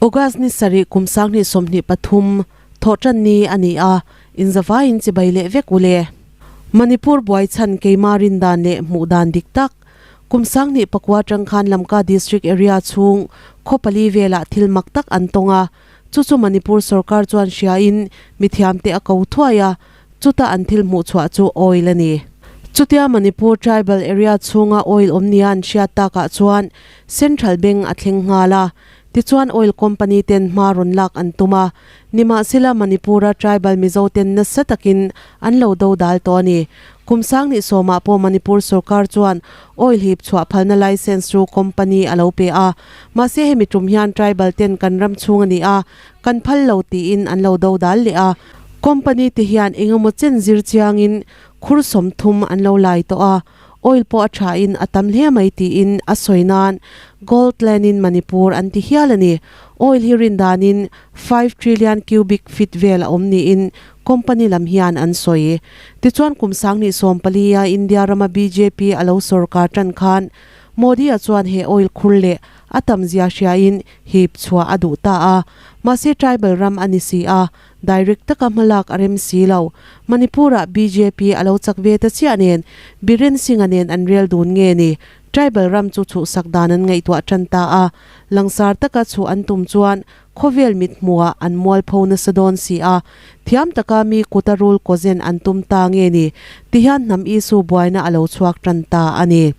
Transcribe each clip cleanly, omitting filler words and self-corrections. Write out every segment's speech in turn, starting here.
August ni sarih kum 2023 Thawhtanni a ni a, inzavaiin chibai leh vek u le. Manipur buai chhan keimah rin dan leh hmuh dan dik tak, kum 2009 atang khan Lamka District area chhung khaw pali velah thil mak tak an tawng a, chu chu Manipur sorkar chuan hriain mithiamte a ko thuai a, chuta an thil hmuh chhuah chu oil a ni. Chutia Manipur tribal area chhunga oil awm nia an hriat takah chuan Central Bank a thleng nghal a, Tichuan oil company ten hma rawn lak an tum a, nimahsela Manipur-a tribal Mizo ten nasa takin an lo do dal tawh a ni. Kum 2010 ah pawh Manipur sorkar chuan oil hip chhuah phalna license chu company a lo pe a, mahse hemi tum hian tribal ten kan ram chhung a ni a, kan phal lo tiin an lo do dal leh a. Company te hian engemaw chen zir chiangin khur 30 an lo lai tawh a. Oil pawh a tha in a tam hle mai tiin a sawi nan Gold Land in Manipur an ti hial a ni. Oil hi rin danin 5 trillion cubic feet vel a awm niin company lam hian an sawi. Tichuan kum 2014 a India rama bjp a lo sorkar tan khan Modi-a chuan he oil khur leh a tam zia hriain hip chhuah a duh ta a. Mahse tribal ram a ni si a, Direct taka hmalak a rem si lo. Manipur-ah bjp a lo chak ve ta chiah nen, Biren Singh-a nen an rel dun nge ni? Tribal ram chu chhuhsak dan an ngaihtuah tan ta a. Langsar taka chhuh an tum chuan khawvel mit hmuhah an mualpho nasa dawn si a. Thiam taka mi kuta rul kawzen an tum ta nge ni? Tihian hnam issue buaina a lo chhuak tan ta a ni.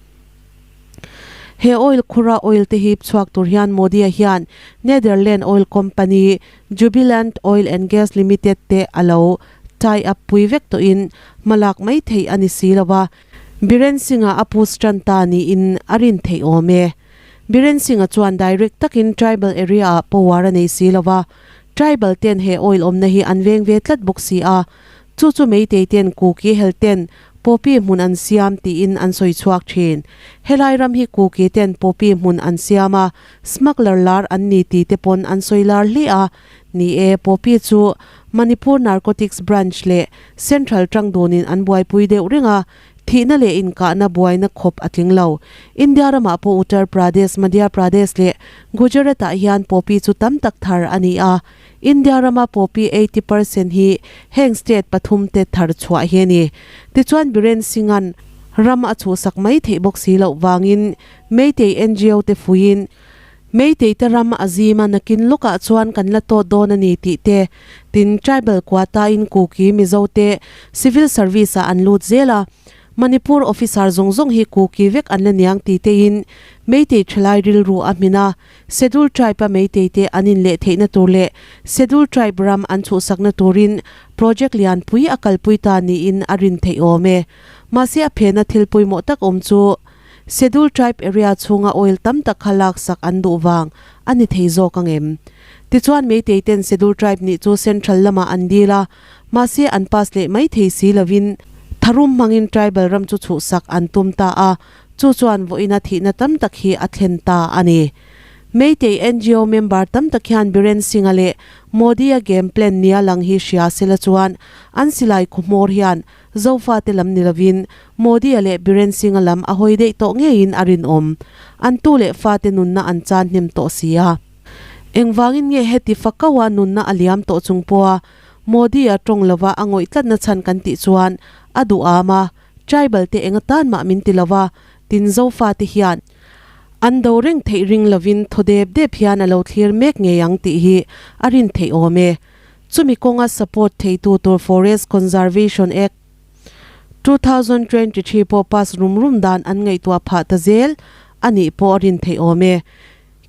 He oil khura oil te hip chhuak tur hian Modi-a hian Netherland oil company Jubilant Oil and Gas Limited te a lo tie up pui vek tawhin hmalak mai theih a ni si lo a, Biren Singh-a a push tan ta niin a rin theih awm e. Biren Singh-a chuan direct takin tribal area-ah power a nei si lo a, tribal ten he oil awmna hi an veng ve tlat bawk si a, chu chu Meitei ten Kuki hel ten Poppy hmun an siam tiin an sawi chhuak thin. Helai ram hi Kuki ten Poppy hmun an siam a, smuggler lar an ni ti te pawn an sawi lar hle a. Ni e, Poppy chu Manipur Narcotics Branch leh Central tang dunin an buaipui deuh reng a, thihna leh inkahna buaina khawp a tling lo. India ramah pawh Uttar Pradesh, Madhya Pradesh leh Gujarat-ah hian Poppy chu tam tak thar a ni a. India rama poppy 80% hi heng state pathum te thar chhuah hi a ni. Tichuan Biren Singh-a'n ram a chhuhsak mai theih bawk si loh vangin Meitei NGO te fuiin Meitei te ram a zim a nakin lawkah chuan kan la tawt dawn a ni tih te tin tribal quota in Kuki Mizo te civil service ah an lut zel a. Manipur officer zawng zawng hi Kuki vek an la niang ti tein Meitei thalai rilru a hmin a. Schedule Tribe a Meitei te an inleh theihna tur leh Schedule Tribe ram an chhuhsakna turin project lianpui a kalpui ta niin a rin theih awm e. Mahse a phena thil pawimawh tak awm chu Schedule Tribe area chhunga oil tam tak kha laksak an duh vang a ni thei zawk ang em? Tichuan Meitei ten Schedule Tribe nih chu Central lamah an dil a, mahse an pass leh mai thei si lovin tharum hmangin tribal ram chu chhuhsak an tum ta a, Chu chuan vawiina thihna tam tak hi a thlen ta a ni. Meitei NGO member tam tak hian Biren Singh-a leh Modi-a game plan nia lang hi hria sela chuan an silai khuhmawr hian Zofate lam ni lovin Modi-a leh Biren Singh-a lam a hawi daih tawh ngeiin a rinawm. An tu leh fate nunna an chan hnem tawh si a. Engvangin nge heti fakaua nunna a liam tawh chung pawha Modi-a tawng lova a ngawih tlatna chhan kan tih chuan a duh am a, Tribal te enga tan mah min ti lova, tin Zofa te hian an do reng theih ring lovin thaw dep dep hian a lo thlir mek ngei ang tih hi a rin theih awm e. Chumi kawnga support theitu tur Forest Conservation Act, 2023 pawh pass rum rum dan an ngaihtuah phah ta zel a nih pawh a rin theih awm e.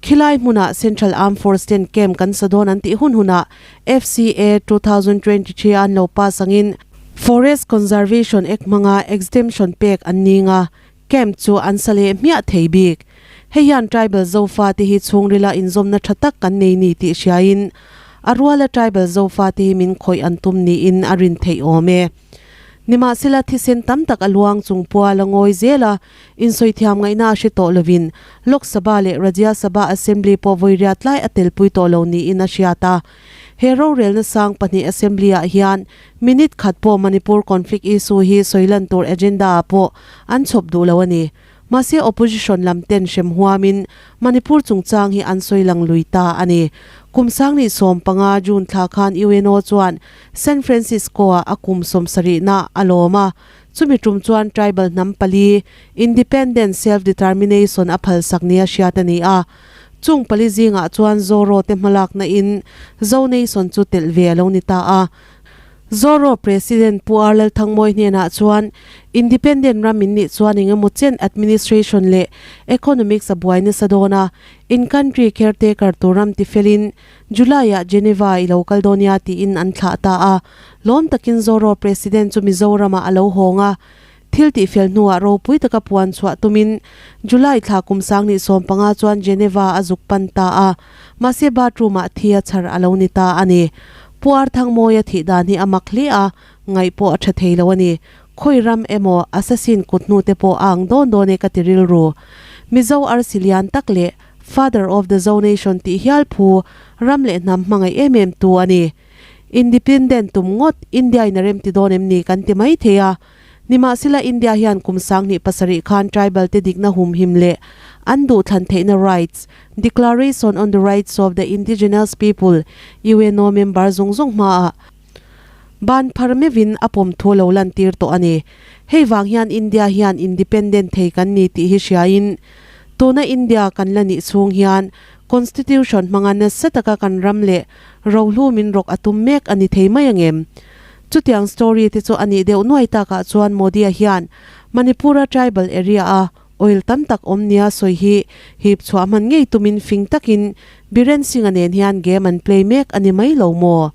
Khilai hmunah Central Armed Force ten camp kan sa dawn an tih hun hunah FCA 2023 a an lo pass angin Forest Conservation Act hmanga exemption pek an ning a, camp chu an sa leh hmiah thei bik. Hei hian tribal Zofa te hi chhungrila inzawmna tha tak kan nei ni tih hriain a ruala tribal Zofa te hi min khawih an tum niin a rin theih awm e. Nimahsela thisen tam tak a luang chung pual a ngawi zel a, Insawi thiam ngaihna a hre tawh lovin Lok Sabha leh Rajya Sabha Assembly pawh vawi riat lai a telpui tawh lo niin a hriat a. He rorelna sang pahnih Assembly-ah hian minute khat pawh Manipur conflict issue hi sawi lan tur agenda-ah pawh an chhawp duh lo a ni. Mahse opposition lam ten hrem huamin Manipur chungchang hi an sawi lang lui ta a ni. Kum sanghnih 15 June thla khan UNO chuan San Francisco-ah a kum 70na a lawm a, chumi tum chuan tribal hnam pali independent self-determination a phalsak nia hriat a ni a. Chung pali zingah chuan Zoro te hmalakna in Zo Nation chu telh ve a lo ni ta a. Zoro President Pu R Lalthangmawi hnenah chuan Independent ram in nih chuan eng emaw chen administration leh economics a buai nasa dawn a, in country caretaker tur ram ti felin July ah Geneva i lo kal dawn nia tiin an thlah ta a. Lawm takin Zoro President chu Mizoramah a lo hawng a. Thil tihfel hnuah ropui taka puan chhuah tumin July thla kum 2015 chuan Geneva a zuk pan ta a, mahse bathroom-ah thi a chhar a lo ni ta a ni. Pu Arthangmawia thih dan hi a mak hle a, ngaih pawh a tha thei lo a ni. Khawi ram emaw assassin kut hnu te pawh a ang dawn dawn e ka ti rilru. Mizo arsi lian tak leh Father of the Zo Nation tih hial phu ram leh hnam hmangaih em em tu a ni. Independent tum ngawt India in a remti dawn em ni kan ti mai thei a. Nimahsela India hian kum 2007 khan tribal te dikna humhim leh an duhthlan theihna rights, Declaration on the Rights of the Indigenous People, UNO member zawng zawng hmaah ban phar meuhin a pawm thu lo lantir tawh a ni. Hei vang hian India hian independent thei kan ni tih hi hriain tuna India kan la nih chhung hian Constitution hmanga nasa taka kan ram leh rohlu min rawk a tum mek a ni thei mai angem? Chutiang story te chu a nih deuh nuai takah chuan Modi-a hian Manipur-a tribal area-a oil tam tak awm nia sawi hi hip chhuah hman ngei tumin fing takin Biren Singh-a nen hian game an play mek a ni mai lo maw?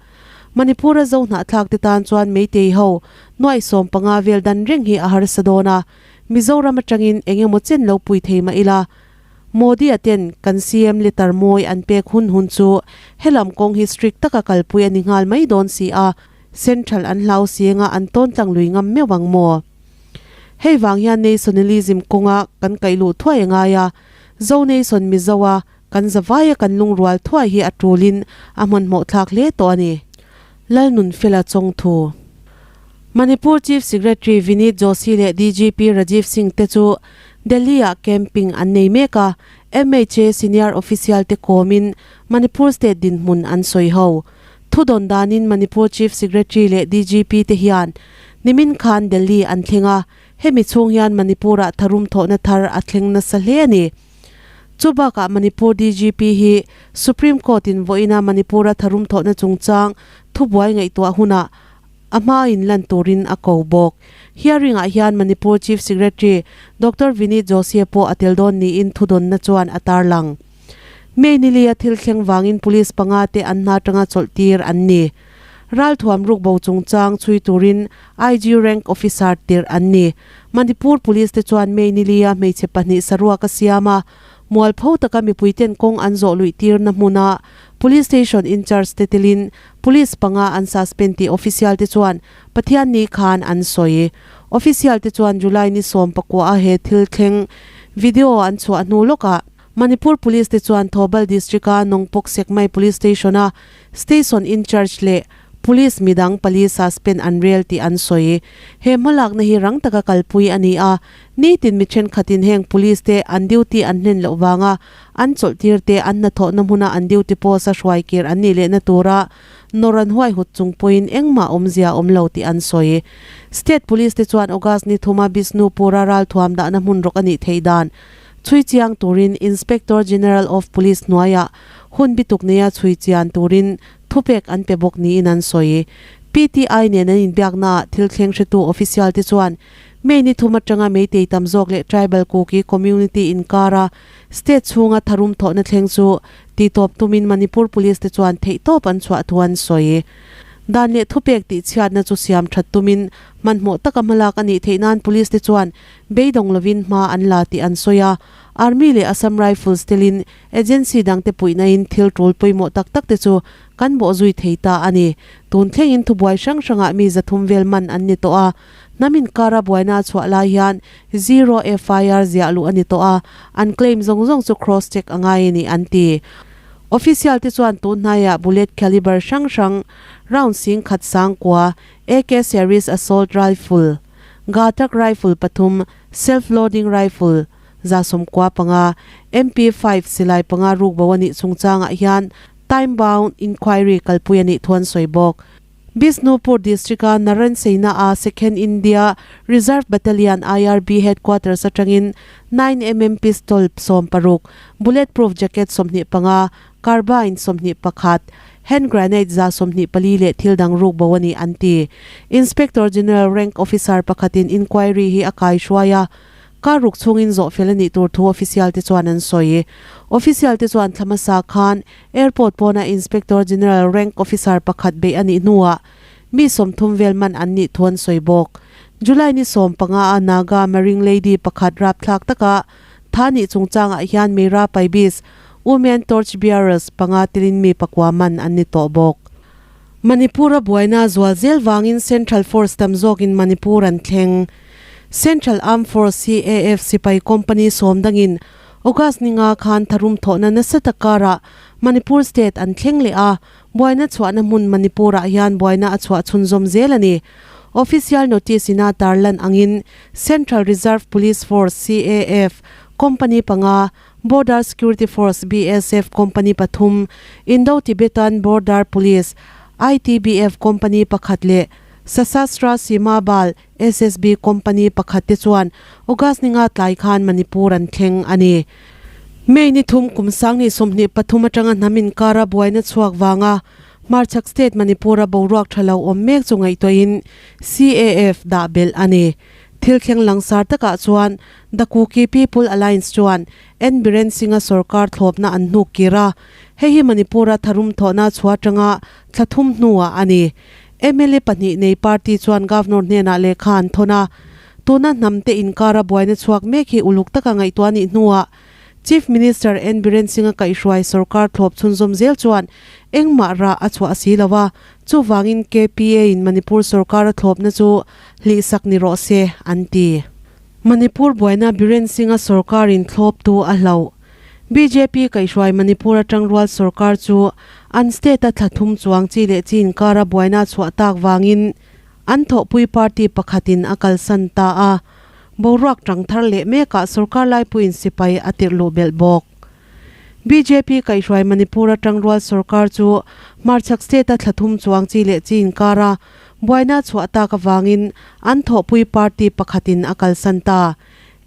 Manipur-a zo hnahthlak te tan chuan Meitei ho nuai 15 vel dan reng hi a harsa dawn a, Mizoram atangin eng emaw chen lo pui thei mah ila, Modi-a ten kan CM letter mawi an pek hun hun chu helam kawng hi strict taka kalpui a ni nghal mai dawn si a, Central an hlau sianga an tawn tlang lui ngam meuh ang maw? Hei vang hian nationalism kawnga kan kaih luh thuai a ngai a, Zo Nation Mizo a kan zavaia kan lungrual thuai hi a tulin a hmanhmawh thlak hle tawh a ni. Lalnunfela Chawngthu. Manipur Chief Secretary Vinit Joshi leh DGP Rajiv Singh te chu Delhi-ah camping an nei mek a, MHA senior official te kawmin Manipur state dinhmun an sawi ho. Thudawn danin Manipur Chief Secretary leh DGP te hian nimin khan Delhi an thleng a, hemi chhung hian Manipur-ah tharum thawhna thar a thleng nasa hle a ni. Chu bakah Manipur DGP hi Supreme Court-in vawiina Manipur-a tharum thawhna chungchang thubuai ngaihtuah hunah a hmain lan turin a ko bawk. Hearing-ah hian Manipur Chief Secretary Doctor Vinit Joshi pawh a tel dawn niin thudawnna chuan a tarlang. May nilia thil thleng vangin police panga te an hna atanga chawlh tir an ni. Ralthuam rukbo chungchang chhui turin IG rank officer tirh an ni. Manipur Police te chuan May nilia hmeichhe pahnih saruak a siam a, mualpho taka mipuiten kawng an zawh luih tirna hmuna Police Station in-charge te telin Police panga an suspend tih official te chuan Pathianni khan an sawi. Official te chuan July ni 19 a he thil thleng video an chhuah hnu lawkah Manipur Police te chuan Thoubal District-a Nongpok Sekmai Police Station-a Station in-charge leh Police midang pali suspend an rel tih an sawi. He hmalakna hi rang taka kalpui a ni a, nitin mi thenkhatin heng Police te an duty an hlen loh vanga an chawlhtir te an hnathawhna hmuna an duty post a hruai kir an nih lehna tura nawr an huaihut chung pawhin engmah awmzia awm lo tih an sawi. State Police te chuan August ni thuma Bishnupur-a ralthuam dahna hmun rawk a nih theih dan chhui chiang turin Inspector General of Police hnuaiah hun bituk neia chhui chian turin thupek an pe bawk niin an sawi. PTI nen an inbiaknaah thil thleng hretu official te chuan May ni thum atanga Meitei tam zawk leh Tribal Kuki community inkara State chhunga tharum thawhna thleng chu tihtawp tumin Manipur Police te chuan theihtawp an chhuah thu an sawi. Dan leh thupek tihchhiatna chu siam that tumin hmanhmawh taka hmalak a nih theih nan Police te chuan beidawng lovin hma an la tih an sawi a. Army leh Assam Rifles telin agency dangte puihnain thil tul pawimawh tak tak te chu kan bawhzui thei ta a ni. Tun thlengin thubuai hrang hrangah mi 300 vel man an ni tawh a. Hnam inkara buaina a chhuah lai hian zero FIR ziah luh a ni tawh a, an claim zawng zawng chu cross check a ngai a ni an ti. Official te chuan tun hnaiah bullet caliber hrang hrang round 10,009, AK series assault rifle, Ghatak rifle pathum, self loading rifle, 95, MP5 silai panga ruk bo a nih chungchangah hian time bound inquiry kalpui a nih thu an sawi bawk. Bishnupur District-a Narayan Sena-a Second India Reserve Battalion, IRB, headquarters atangin 9mm pistol 16, bullet proof jacket 25, carbine 21, hand grenade 124 leh thil dang ruk bo a ni an ti. Inspector General rank officer pakhatin inquiry hi a kaihruai a. Car ruk chhungin zawh fel a nih tur thu official te chuan an sawi. Official te chuan thla hmasa khan airport pawna Inspector General rank officer pakhat beih a nih hnuah mi 30 vel man an nih thu an sawi bawk. July ni 15 a Naga Marine Lady pakhat rapthlak taka tha nih chungchangah hian Meira Paibis, Women Torch Bearers, panga telin mi pakua man an ni tawh bawk. Manipur-a buaina zual zel vangin Central Force tam zawkin Manipur an thleng. Central Armed Force, CAF, sipai company sawm dangin August ni nga khan tharum thawhna nasa tak karah Manipur state an thleng leh a, buaina chhuahna hmun Manipur-ah hian buaina a chhuah chhunzawm zel a ni. Official notice ina tarlan angin Central Reserve Police Force, CAF, company panga, Border Security Force, BSF, company pathum, Indo-Tibetan Border Police, ITBF, company pakhat leh Sashastra Seema Bal, SSB, company pakhat te chuan August ni nga tlai khan Manipur an thleng a ni. May ni thum kum 2023 atanga hnam inkara buaina chhuak vanga Hmarchhak State Manipur-a boruak tha lo awm mek chu ngaihtuahin CAF dah belh a ni. Thil thleng langsar takah chuan The Kuki People Alliance chuan N Biren Singh-a sorkar thlawpna an hnuk kir a, hei hi Manipur-a tharum thawhna chhuah atanga thla thum hnuah a ni. Mla pahnih nei party chuan Governor hnenah lehkha an thawn a, tuna hnamte inkara buaina chhuak mek hi uluk taka ngaihtuah nih hnuah Chief Minister N Biren Singh-a kaihhruai sorkar thlawp chhunzawm zel chuan engmah rah a chhuah si lo a, chuvangin KPA in Manipur sorkar a thlawpna chu hlihsak ni rawh se, an ti. Manipur buaina Biren Singh-a sorkarin thlawptu a hlauh. Bjp kaihhruai Manipur atang rual sorkar chu an state-a thla thum chuang chi leh chi inkara buaina a chhuah tak vangin an thawhpui party pakhatin a kalsan ta a. Boruak tang thar leh mekah sorkar laipuiin sipai a tirh luh belh bawk. Bjp kaihhruai Manipur atang rual sorkar chu hmarchhak state-a thla thum chuang chi leh chi inkara buaina a chhuah tak avangin an thawhpui party pakhatin a kalsan ta.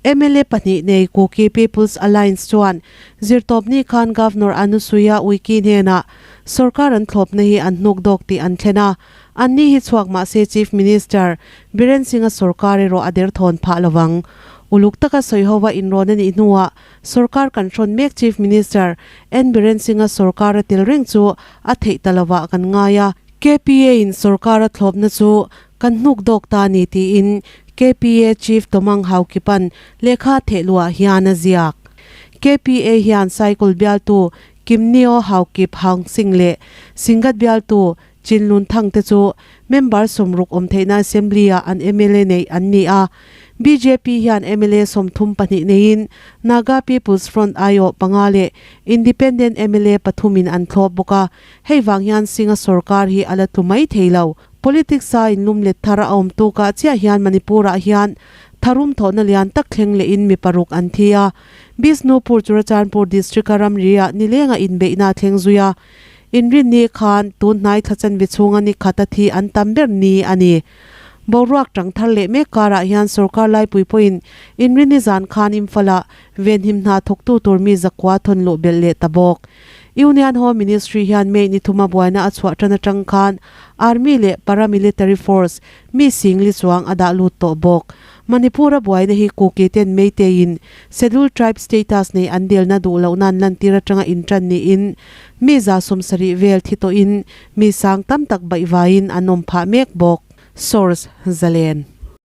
Mla pahnih nei Kuki People's Alliance chuan zirtawpni khan Governor Anusuiya Uikey hnenah sorkar an thlawpna hi an hnuk dawk tih an thlen a, anni hi chhuak mahse Chief Minister Biren Singh-a sorkar erawh a derthawn phah lovang. Uluk taka sawiho a inrawn a nih hnuah sorkar kan hrawn mek Chief Minister N Biren Singh-a sorkar a tel reng chu a theih ta lovah kan ngai a, KPA in sorkar a thlawpna chu Kan hnuk dawk ta ni tiin KPA Chief Tomang Haukipan lehkha thehluah hian a ziak. KPA hian Cycle bialtu Kimnio Haukip Hangsing leh Singat bialtu Chinlun Thang te chu member 60 awm theihna Assembly-ah an mla neih an ni a. Bjp hian mla 32 neiin Naga People's Front aiawh panga leh Independent mla pathumin an thlawp bawk a. Hei vang hian Singh-a sorkar hi a la tlu mai thei lo. Politics a inlum let thar a awm tukah chiah hian Manipur-ah hian tharum thawhna lian tak thleng lehin mi paruk an thi a. Bishnupur Churachandpur district-a ramri-ah nilenga inbeihna a thleng zui a. Inrinni khan tun hnai thla chanve chhunga ni khat a thi an tam ber ni a ni. Boruak tang thar leh mek karah hian sorkar laipui pawhin inrinni zan khan Imphal-ah venhim hna thawktu tur mi zakua thawn luh belh leh ta bawk. Union Home Ministry hian May ni thuma buaina a chhuah tan atang khan Army leh Paramilitary Force mi singli chuang a dah lut tawh bawk. Manipur-a buaina hi Kuki ten Meitei-in Scheduled Tribe status nei an delna duh loh nan lantir atanga intan niin mi 70 vel thi tawhin mi sang tam tak baihvaiin an awm phah mek bawk. Source, Zalen.